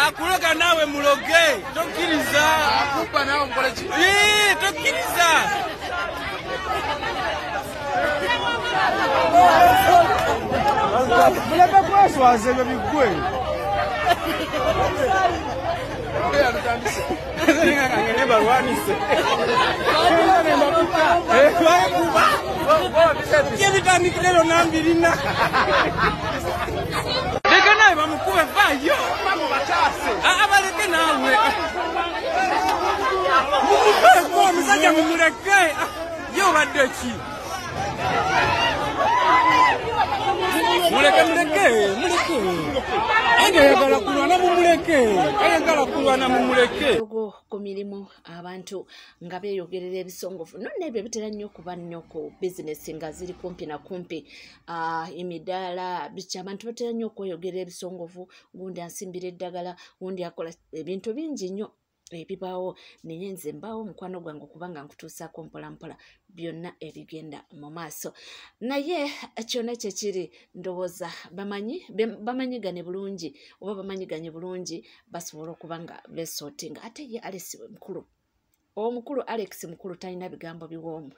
Akuloga nawe muloge tokkiriza akuba nawe mukole ki tokkiriza muleke kweswaza ebyo biggwe Yebitandikirero nambirina leka nawe bamukube vayo abaleke nawe mumubeko omusajja mumuleke ye obadde ki muleke muleke muleke ayagala kulwana mumuleke ayagala kulwana mumuleke ogo ku mirimu abantu nga beeyogerera ebisongovu nonna ebyo bitera nnyo okuba nnyo ku bizinesi nga ziri kumpi na kumpi emidaala biki abantu batera nnyo okweyogerera ebisongovu gundi ansimbira eddagala gundi akola ebintu bingi nnyo ebibaawo naye nze mbaawo omukwano gwange okubanga nkutuusaako mpola mpola byonna ebigenda mu maaso naye kyonna kyekiri ndowooza bamanyigane bulungi oba bamanyiganye bulungi basobola okuba nga beesootinga ate ye Alex mukulu omukulu Alex mukulu talina bigambo biwoomu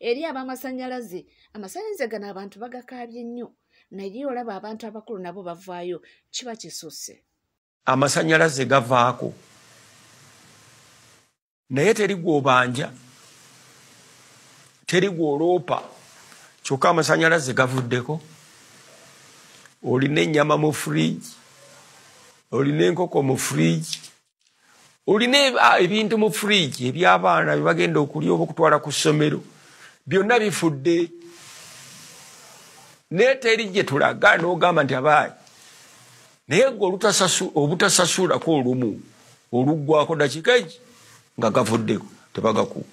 eri ab'amasannyalaze amasannyalaze gano abantu bagakaabye nnyo naye olaba abantu abakulu nabo bavaayo kiba kisusse amasannyalaze gavaako naye teri gw'obanja teri gw'oloopa kyokka amasannyalaze gavuddeko olina ennyama mu fridge olina enkoko mu fridge olina ebintu mu fridge eby'abaana bye bagenda okulya oba okutwala ku ssomero byonna bifudde naye teri gye tulaga n'ogamba nti abaayi naye gwe obutasasulako olumu oluggwako dakiika egi nga gavuddeko tebagakuwa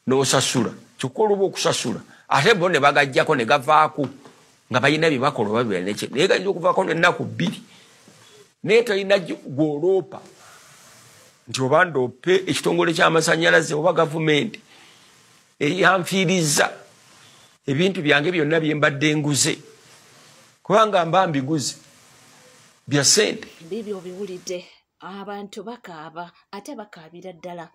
n'osasula kyokka oluba okusasula ate bo ne bagajjako ne gavaako nga balina bye bakola oba byaneki naye gayinza okuvaako n'ennaku bbiri naye tolina gw'oloopa nti oba ndoope ekitongole ky'amasannyalaze oba gavumenti eyanfiiriza ebintu byange byonna bye mbadde nguze kubanga mba mbiguze bya ssente bibyo obiwulidde abantu bakaaba ate bakaabira ddala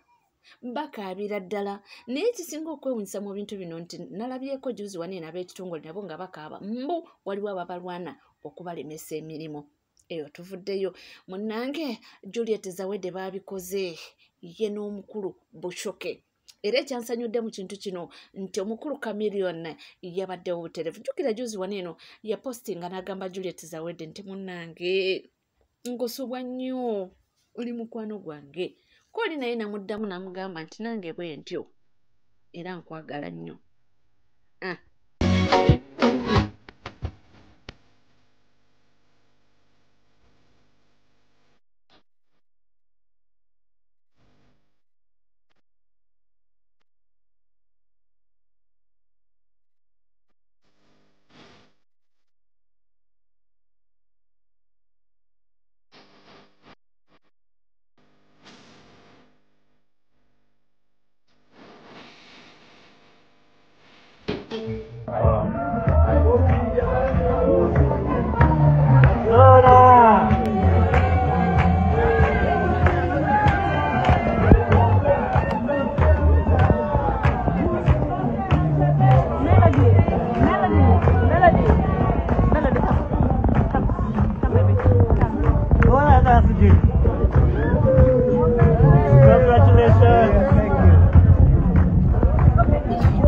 bakaabira ddala naye kisinga okwewunyisa mu bintu bino nti nalabyeko juzi wano ab'ekitongole nabo nga bakaaba mbu waliwo ababalwana okubalemesa emirimu eyo tuvuddeyo munnange Juliet Zawedde baabikoze ye n'omukulu Bushoke era ekyansanyudde mu kintu kino nti omukulu Chameleone yabaddewo butereevu jjukira juzi wano eno yapostinga n'agamba Juliet Zawedde nti munnange ngosubwa nnyo oli mukwano gwange koli naye namuddamu namugamba nti nange bwe ntyo era nkwagala nnyo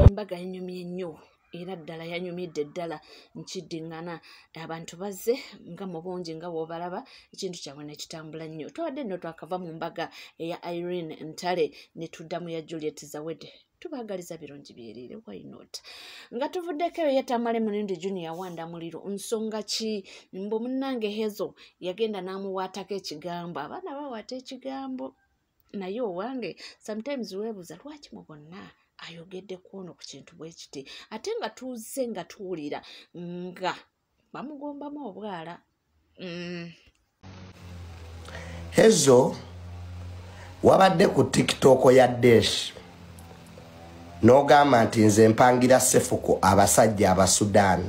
Embaga yanyumye nnyo era ddala yanyumidde ddala nkiddiŋŋana abantu bazze nga mu bungi nga bw'obalaba ekintu kyabwe ne kitambula nnyo tubadde nno twakava mu mbaga eya Irene Ntale ne tuddamu ya Juliet Zawedde tubaagaliza birungi byerere why not nga tuvuddeko eyo Tamale Mirundi Junior Wanda Muliro nsonga ki mbu munnange Hezo yagenda n'amuwaatako ekigambo abaana bawaata ekigambo naye owange sometimes weebuuza lwaki mu bonna ayogedde kwono ku kintu bwe kiti ate nga tuze nga tuwulira nga bamugombamu obwala Hezo wabadde ku TikTok ya Desh n'ogamba nti nze mpangira Sefuko abasajja Abasudan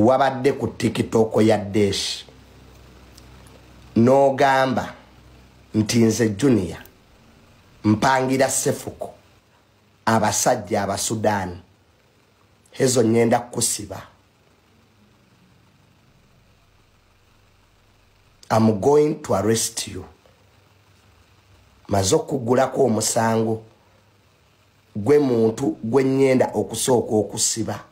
Wabadde ku TikTok ya Desh n'ogamba nti nze Junior mpangira Sefuko abasajja Abasudaani. Hezo nyenda kusiba. I'm going to arrest you. Maze okugulako omusango gwe muntu gwe nyenda okusooka okusiba.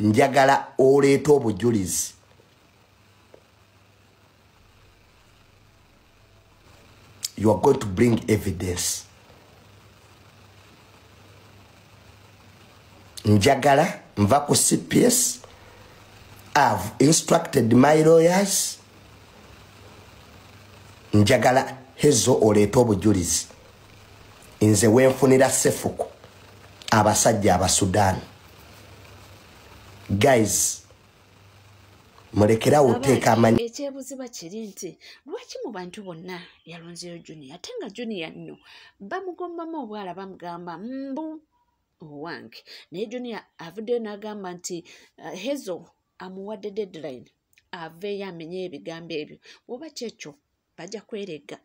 Njagala oleeta obujulizi. You are going to bring evidence. Njagala nva ku CPS. I've instructed my lawyers. Njagala Hezo oleeta obujulizi. Nze wenfunira Sefuko abasajja Abasudaani. Guys, mulekera oteeka amanyi. Ekyebuziba kiri nti lwaki mu bantu bonna yalonzeyo Junior, ate nga Junior nno bamugombamu obwala, bamugamba mbu owange. Naye Junior avuddeyo n'agamba nti Hezo amuwadde deadline aveeyo amenye ebigambo ebyo, oba kyekyo bajja kwerega.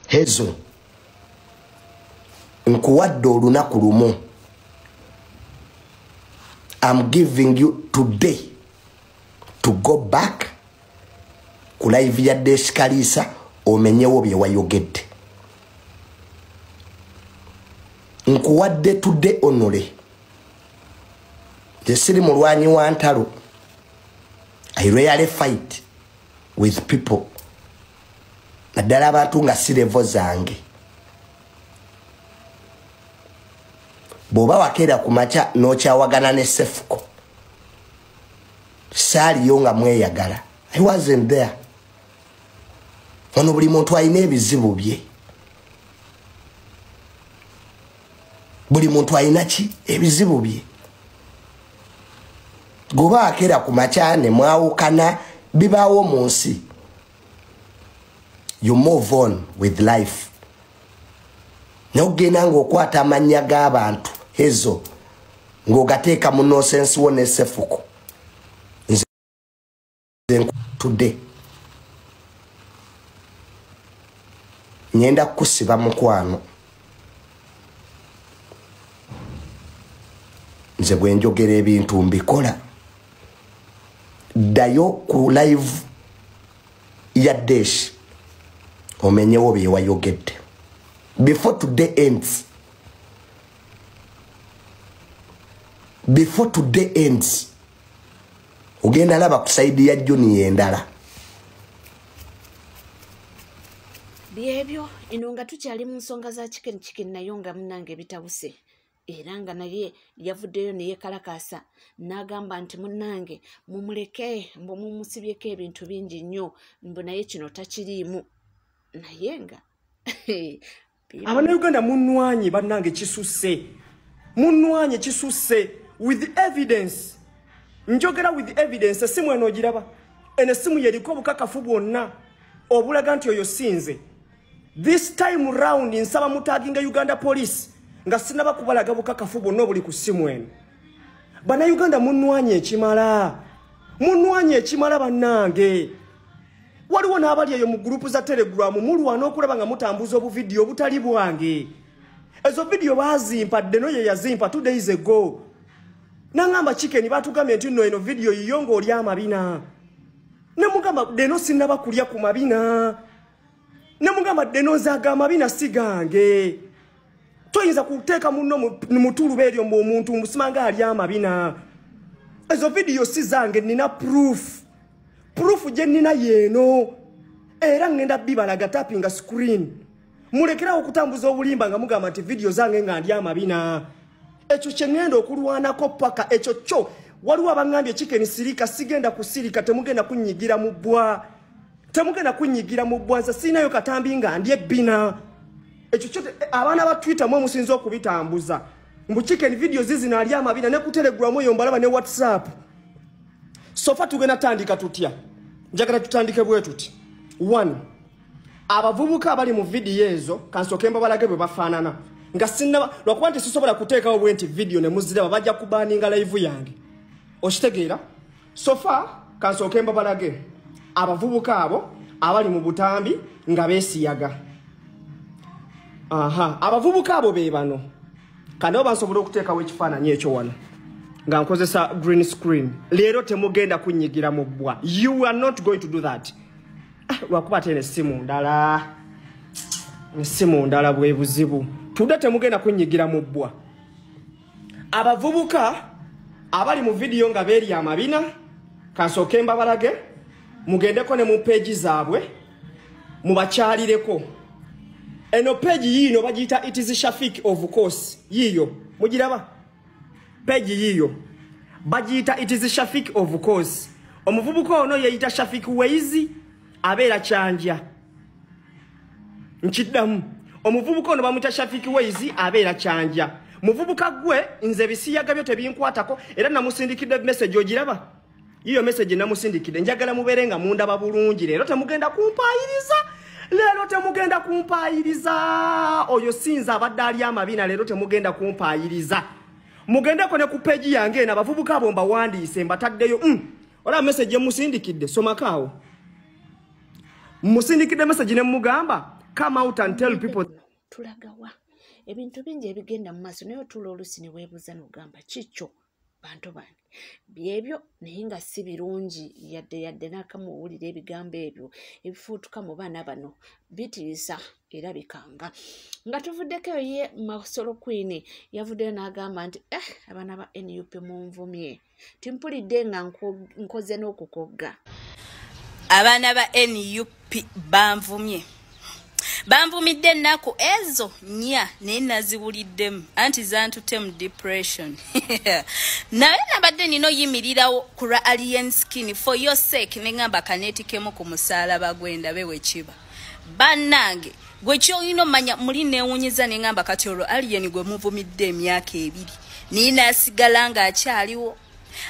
Hezo, nkuwadde olunaku lumu. I'm giving you today to go back ku live ya Desh Kalisa omenyewo bye wayogedde. Nkuwadde today onole. Nze siri mulwanyi wa ntalo. I rarely fight with people. Naddala abantu nga si level zange. Bw'oba wakeera ku makya n'okyawagana ne Sefuko, saaliyo nga mweyagala. I wasn't there. Ono buli muntu alina ebizibu bye. Buli muntu alina ki? Ebizibu bye. Goba akeera ku makya ne mwawukana, bibaawo mu nsi. You move on with life. N'ogenda ng'okwata amannya g'abantu Hezo ng'ogateeka mu nonsense wo ne Sefuko. Nze today ngenda kusiba mukwano. Nze bwe njogera ebintu mbikola. Ddayo ku live ya Desh omenyewo bye wayogedde. Before today ends. Before today ends. Ogenda laba ku side ya Junior endala. Byebyo ino nga tukyali mu nsonga za chicken chicken nayo nga munnange bitabuse. Era nga naye yavuddeyo ne yeekalakaasa n'agamba nti munnange mumuleke, mbu mumusibyeko ebintu bingi nnyo, mbu naye kino takiriimu. Naye nga Abannayuganda munnwanyi bannange kisusse. Munnwanyi kisusse with evidence. Njogera with evidence, essimu eno ogiraba. Eno essimu yeriko obukakafu bwonna obulaga nti oyo sinze. This time round nsaba mutaginga Uganda Police nga sinaba kubalaga bukakafu bwonna obuli ku ssimu eno. Bannayuganda munnwanyi ekimala. Munnwanyi ekimala bannange. Waliwo n'abali eyo mu gurupu za Telegram mulwana okulaba nga mutambuza obuvidiyo obutali bwange. Ezo vidiyo baazimpa dde no ye yazimpa 2 days ago. Nangamba Chicken batugambye nti nno eno vidiyo yiyo ng'olya amabina. Ne mugamba dde no sinnaba kulya ku mabina. Ne mugamba dde no nzaaga amabina si gange. Toyinza kuteeka munno mu tuluba eryo mbu omuntu musima alya amabina. Ezo vidiyo si zange, nina proof. Proof gye nnina yeeno. Era ngenda bibalaga tappinga screen. Mulekerawo okutambuza obulimba nga mugamba nti vidiyo zange nga ndya amabina. Ekyo kye ŋŋenda okulwanako paka ekyo kyo. Waliwo abaŋŋambye Chicken sirika, sigenda kusirika, temugenda kunnyigira mu bbwa. Temugenda kunnyigira mu bbwa, nze sirinayo katambi nga ndya ebbina. Ekyo kyo abaana ba Twitter mwe musinze okubitambuza. Mbu Chicken video zizino alya amabina ne ku Telegram eyo mbalaba ne WhatsApp. Sofa tugenda tandika tutya. Njagala tutandike bwe tuti. 1. Abavubuka abali mu vidiyo ezo kansooke mbabalage bwe bafaanana. Nga sinaba lwakuba nti sisobola kuteekawo bwe nti video ne muziraba, bajja kubaninga live yange. Okitegeera? So far kansooke mbabalage abavubuka abo abali mu butambi nga beesiyaga. Aha, abavubuka abo be bano. Kano bansobola okuteekawo ekifaananyi ekyo wano nga nkozesa green screen. Leero temugenda kunyigira mu bbwa. You are not going to do that. Lwakuba ate n'essimu ndala. Essimu ndala bwe buzibu. Tudde temugenda kunyigira mu bbwa. Abavubuka abali mu video nga beeri amabina, kansooke mbabalage, mugendeko ne mu page zaabwe, mubakyalireko. Eno page yiino bagiyita It is Shafik of course. Yiiyo, mugiraba? Page yiiyo bagiyita It is Shafik of course. Omuvubuka ono yeyita Shafik Weizi, abeera Kyanja. Nkiddamu, omuvubuka ono bamuyita Shafik Weizi, abeera Kyanja. Muvubuka gwe, nze bisiyaga byo tebinkwatako, era namusindikidde message, ogiraba? Yiyo message namusindikidde. Njagala mubeere nga mundaba bulungi. Leero temugenda kumpaayiriza. Leero temugenda kumpaayiriza. Oyo sinza abadde ali amabina, leero temugenda kumpaayiriza. Mugendeko ne ku page yange eno, abavubuka abo mbawandiise, mbataddeyo. Olaba message emusindikidde, somako awo. Musindikidde message ne mugamba, come out and tell people. Tulagawa ebintu bingi ebigenda mu maaso, naye otuula oluusi ne weebuuza n'ogamba kikyo bantu bange byebyo, naye nga si birungi yadde yadde. N'akamu owulira ebigambo ebyo ebifuutuka mu baana bano, bitiisa era bikanga. Nga tuvuddeko ye Masolo Queen yavuddeyo n'agamba nti abaana ba NUP munvumye, timpulidde nga nkoze n'okukogga. Abaana ba NUP banvumye, banvumidde ennaku ezo 4, naye naziwuliddemu anti zantutte mu depression. Naye nabadde nina oyimirirawo ku lwa Alien Skin for your sake, ne ŋŋamba kaneetikemu ku musaalaba gwe ndabe we kiba. Bannange, gwe kyolina omanya, muli neewunyiza ne ŋŋamba kati olwo Alien gwe muvumidde emyaka 2, naye n'asigala ng'akyaliwo,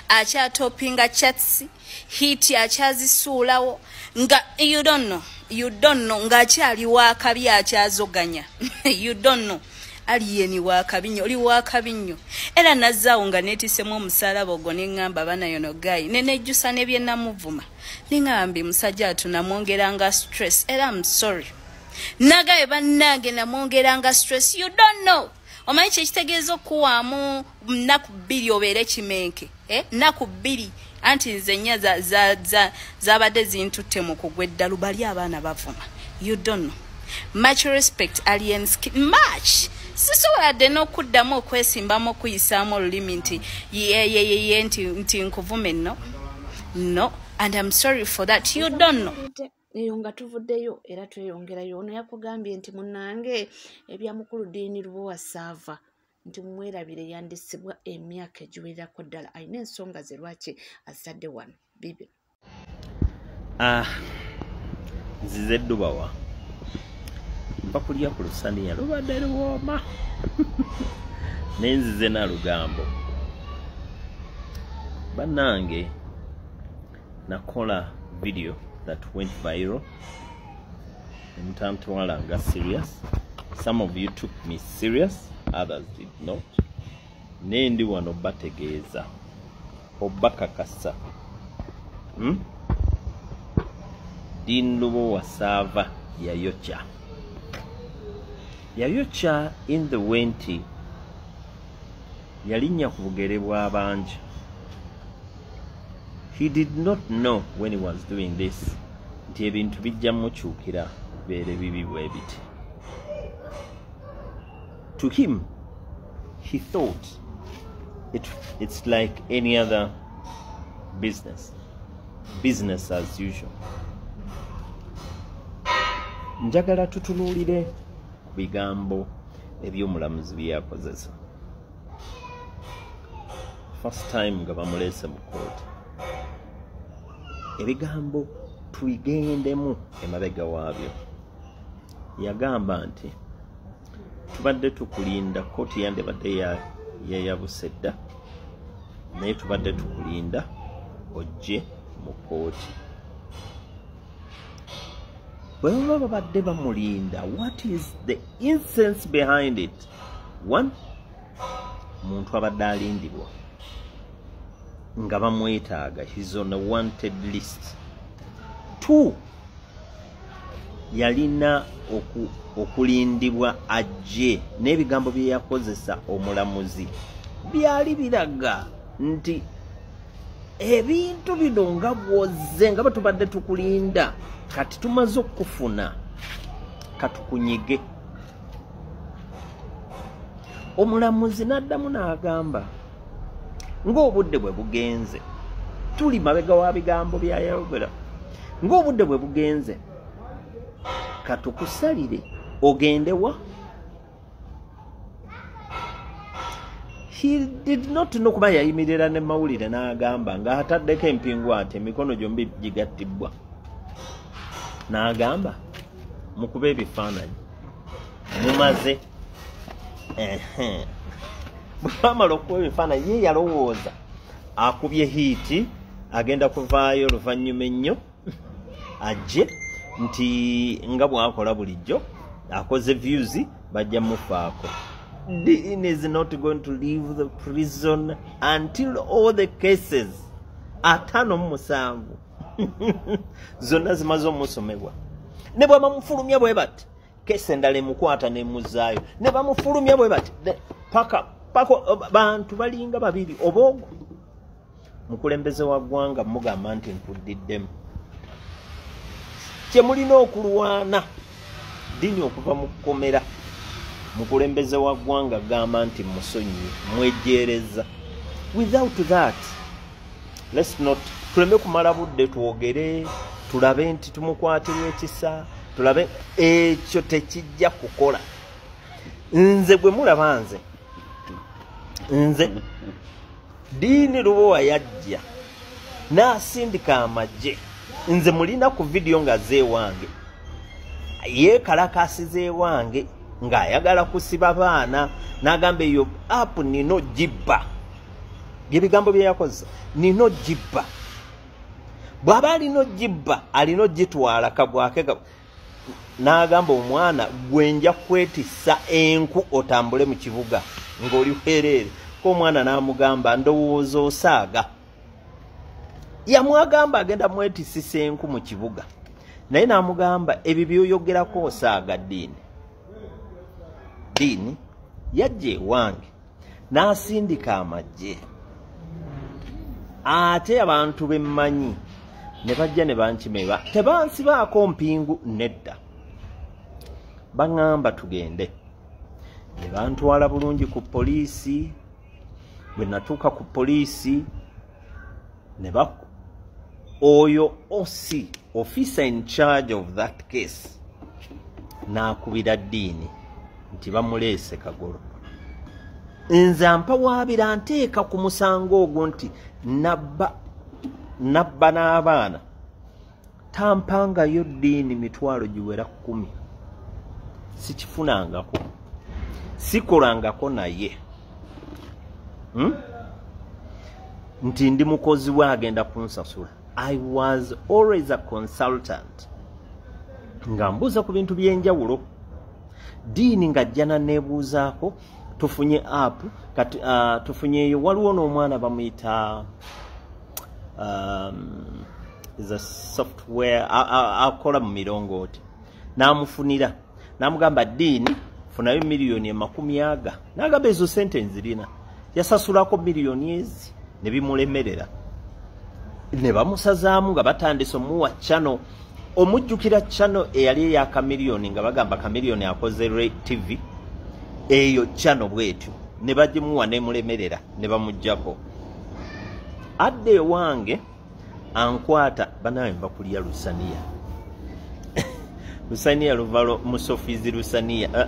akyatopinga charts, hit akyazisuulawo, nga you don't know, you don't know, ng'akyali wakabi, akyazoganya. You don't know, Alien wakabi nnyo, oli wakabi nnyo. Era nazzaawo nga neetisemu omusaalaba ogwo ne ŋŋamba bana yono guy, ne nejjusa ne bye namuvuma, ne ŋŋamba musajja atu namwongeranga stress, era I'm sorry. Nagaye bannange namwongeranga stress, you don't know. Omanyi kyekitegeeza okuwaamu nnaku 2 obeere kimenke, nnaku 2, anti nze 4 zabadde zintutte mu kugwa eddalu. Bali abaana bavuma, you don't know. Much respect Alien Skin, much. Sisobola dde n'okuddamu okwesimbamu okuyisaamu olulimi nti yeyeyeye nti nkuvume. No, no, and I'm sorry for that, you don't know. Eyo nga tuvuddeyo era tweyongerayo. Ono yakugambye nti munnange ebya mukulu Dean Lubowa Saava nti mwerabire, yandisibwa emyaka egiwererako ddala, alina ensonga ze lwaki azadde wano bibi. Nzize ddubawa nva kulya ku lusaniya lubadde luwooma, naye nzize nalugambo. Bannange, nakola video that went viral, nemutantwala nga serious. Some of you took me serious, others did not. Naye ndi wano bategeeza obakakasa, Dean Lubowa Saava yayokya, yayokya in the way nti yalinnya ku bugere bw'abangi. He did not know when he was doing this nti ebintu bijja mukyukira bibeere bibi bwe biti. To him, he thought it's like any other business, business as usual. Njagala tutunuulire ku bigambo eby'omulamuzi bye yakozesa first time nga bamuleese mu kooti. Ebigambo tubigendemu emabega waabyo. Yagamba nti tubadde tukulinda, kooti yandibadde yayabuse dda, naye tubadde tukulinda ojje mu kooti. Bwe baba babadde bamulinda, what is the essence behind it? One, muntu abadde alindibwa nga bamwetaaga, he's on a wanted list. Two, yalina okulindibwa ajje n'ebigambo bye yakozesa omulamuzi byali biraga nti ebintu bino nga bwozze nga batubadde tukulinda, kati tumaze okufuna, katukunyige. Omulamuzi n'addamu n'agamba ng'obudde bwe bugenze, tuli mabega wa bigambo byayogera, ng'obudde bwe bugenze katukusalire ogende wa. He did not know kuba yayimirira ne mawulire n'agamba ng'ataddeko empingu ati emikono gyombi gigattibwa, n'agamba mukube ebifaananyi mumaze. Bwe bamala okuba ebifaananyi, ye yalowooza akubye hiiti agenda kuvaayo oluvannyuma ennyo ajje nti nga bw'akola bulijjo akoze views bajja mufaako. Dean is not going to leave the prison until all the cases 57 zonna zimaze omusomebwa. Ne bwe bamufulumya bwe bati, kesi endala emukwata n'emuzaayo, ne bamufulumya bwe bati paka paka bantu balinga babiri oba ogwo. Mukulembeze wa ggwanga mugamba nti nkuddiddemu. Kye mulina okulwana Dini okuva mu kkomera, mukulembeze wa ggwanga gamba nti musonyiwe, mwejjeereza. Without that, let's not tuleme kumala budde twogere, tulabe nti tumukwatirwa ekisa, tulabe ekyo tekijja kukola. Nze gwe mulaba nze Dini Lubowa yajja n'asindika amagye. Nze mulina ku vidiyo nga zeewange, yeekalakasiza ewange ng'ayagala kusiba baana, n'agamba eyo app nino gibba. Byebigambo bye yakozesa, nino gibba. Bw'aba alina gibba alina ogitwala kagwake. N'agamba omwana gwe nja kwetissa enku otambule mu kibuga ng'oli bwereere. Ko omwana n'amugamba ndowooza osaaga. Yamwagamba agenda mwetisisa enku mu kibuga, naye n'amugamba ebyo by'oyogerako osaaga. Dini Dini yajja ewange n'asindika amagye, ate abantu bemmanyi ne bajja ne bankimeba, tebansibaako mpingu nedda, baŋŋamba tugende. Ne bantwala bulungi ku poliisi. Bwe natuuka ku poliisi ne oyo OC, officer in charge of that case, n'akubira Dini nti bamuleese Kagolo. Nze ampawaabira nteeka ku musango ogwo nti nabba n'abaana, tampangayo Dini mitwalo giwera 10, sikifunangako, sikolangako naye nti ndi mukozi we agenda kunsasula. I was always a consultant, nga mbuuza ku bintu by'enjawulo. Dini ng'ajja naneebuuzaako, tufunye app kati, tufunyeyo waliwo n'omwana bamuyita is a software akola mu mirongooti, n'amufunira n'amugamba Dini funayo miliyoni 20, n'agamba ezo sente nzirina. Yasasulako miliyoni ezi ne bimulemerera, ne bamusazaamu nga batandise omuwa channel. Omujjukira channel eyali eya Kamiliyoni nga bagamba Kamiliyoni akoze Ray TV, eyo channel bwetyo ne bagimuwa nemulemerera ne bamuggyako. Adde ewange ankwata, banawe nva kulya lusaniya lusaniya luvalo musofizi lusaniya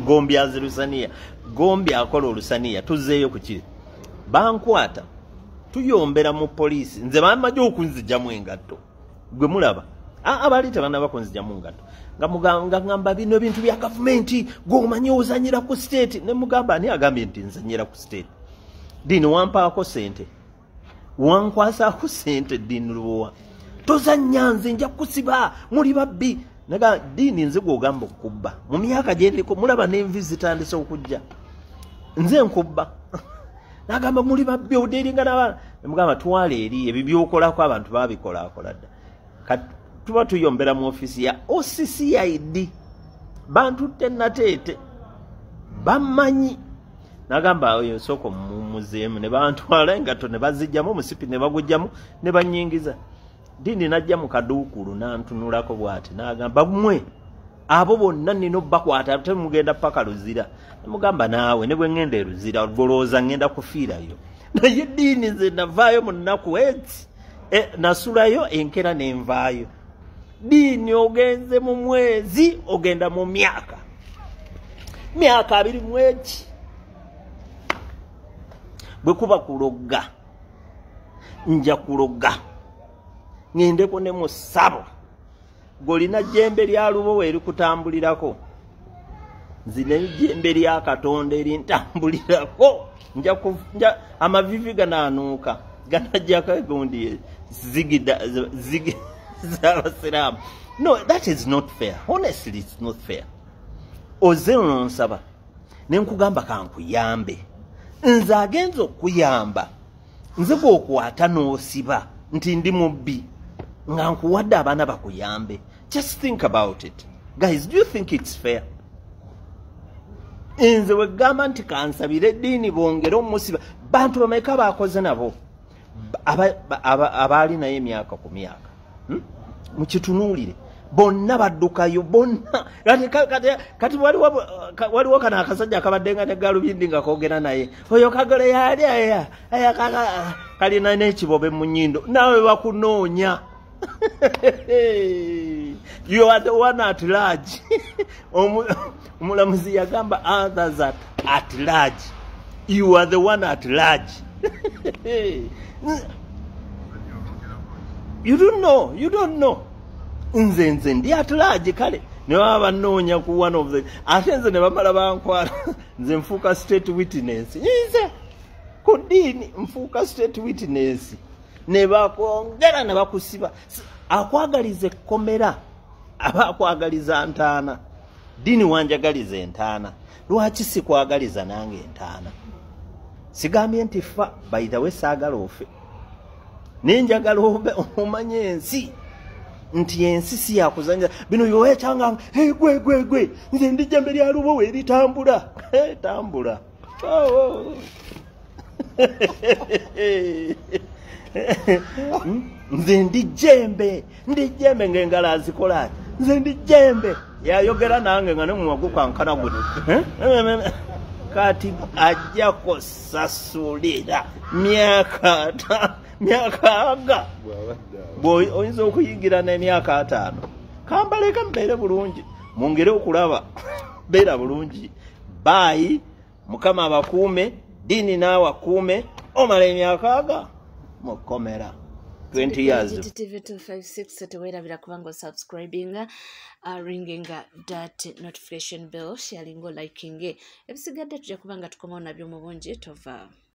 gombyazi lusaniya, gombi akola olusaniya. Tuzzeeyo ku kiri, bankwata tuyombera mu poliisi. Nze bamaze okunzigyamu engatto, gwe mulaba abaali tebannaba kunzigyamu ngatto, nga ngamba bino ebintu bya gavumenti, gw'omanyi ozanyira ku state. Ne mugamba ani agambye nti nzanyira ku state? Dini wampaako sente, wankwasaako sente. Dini Lubowa tozannya, nze nja kusiba, muli babbi. Naga ddiini nze gw'ogamba okubba mu myaka gye ndiko, mulaba n'envi zitandise okujja, nze nkubba. Nagamba muli babbi odeeringa n'abaana. Nemugamba twala eri ebyo byokolako abantu baabikolakola dda. Kati tuba tuyombera mu ofiisi ya OCCID, bantutte Nateete bammanyi. Nagamba oyo nsooka mumuzeemu, ne bantwala engatto ne bazijjamu, omusipi ne bagujjamu ne bannyingiza. Ddiini najja mu kaduukulu n'antunulako bw'ati n'agamba mmwe abo bonna nina obbakwata temugenda paka Luzira. Nemugamba naawe ne bwe ŋŋenda e Luzira golowooza ŋŋenda kufiirayo. Naye ddiini nze navaayo mu nnaku ezi, nasulayo enkera ne nvaayo. Ddiini ogenze mu mwezi ogenda mu myaka 21. Bwe kuba kulogga nja kulogga ŋŋendeko ne mu ssabo. Gw'olina jjembe lya lubowa erikutambulirako, nzina ejjembe lya Katonda erintambulirako. Nja amavivi ganaanuuka ganajjako egundi zigi z'abasiraamu. No, that is not fair. Honestly, it's not fair. Oze nonsaba ne nkugamba kankuyambe, nze agenza okuyamba nze gw'okwata n'osiba nti ndi mubbi nga nkuwadde abaana bakuyambe. Just think about it guys, do you think it's fair? Nze wegamba nti kansabire eddiini bongere omusiba. Bantu bameka bakoze nabo abaali naye emyaka ku myaka, mukitunuulire bonna baddukayo bonna. Kati waliwo kano akasajja akabadde nga ne galubindi nga koogera naye, oyo kagole yali kalina n'ekibobe mu nnyindo, naawe bakunoonya. You are the one at large. Omulamuzi yagamba others at large. You are the one at large. You don't know, you don't know. Nze ndi at large kale ne baba banoonya ku one of the, ate nze ne bamala bankwala nze nfuuka state witness. Nze ku ddiini nfuuka state witness ne bakwongera ne bakusiba. Akwagaliza ekkomera aba akwagaliza ntaana. Ddiini wanjagaliza entaana, lwaki sikwagaliza nange entaana? Sigambye nti fa, by the way saagala ofe, naye njagala omanye ensi nti ensi si yakuzanya bino yowekyanga gwe gwe gwe nze ndi jjembe lya lubowa eritambula. Tambula. Nze ndi jjembe, ndi jjembe ng'engalo azikola ati, nze ndi jjembe. Yayogera nange nga ne mumwa gukankana guno. Kati ajja kusasulira myaka aga oyinza okuyingira n'emyaka 5. Kambaleka mbeere bulungi, mwongere okulaba beera bulungi. Baayi, Mukama abakuume, ddiini naawe akuume, omala emyaka aga mukomera 20 years. GTV 256 teweerabira kubanga subscribinga, ringinga that notification bell, sharingo, likinge. Ebisigadde tujja kubanga tukomawo nabyo mu bungi. Tova.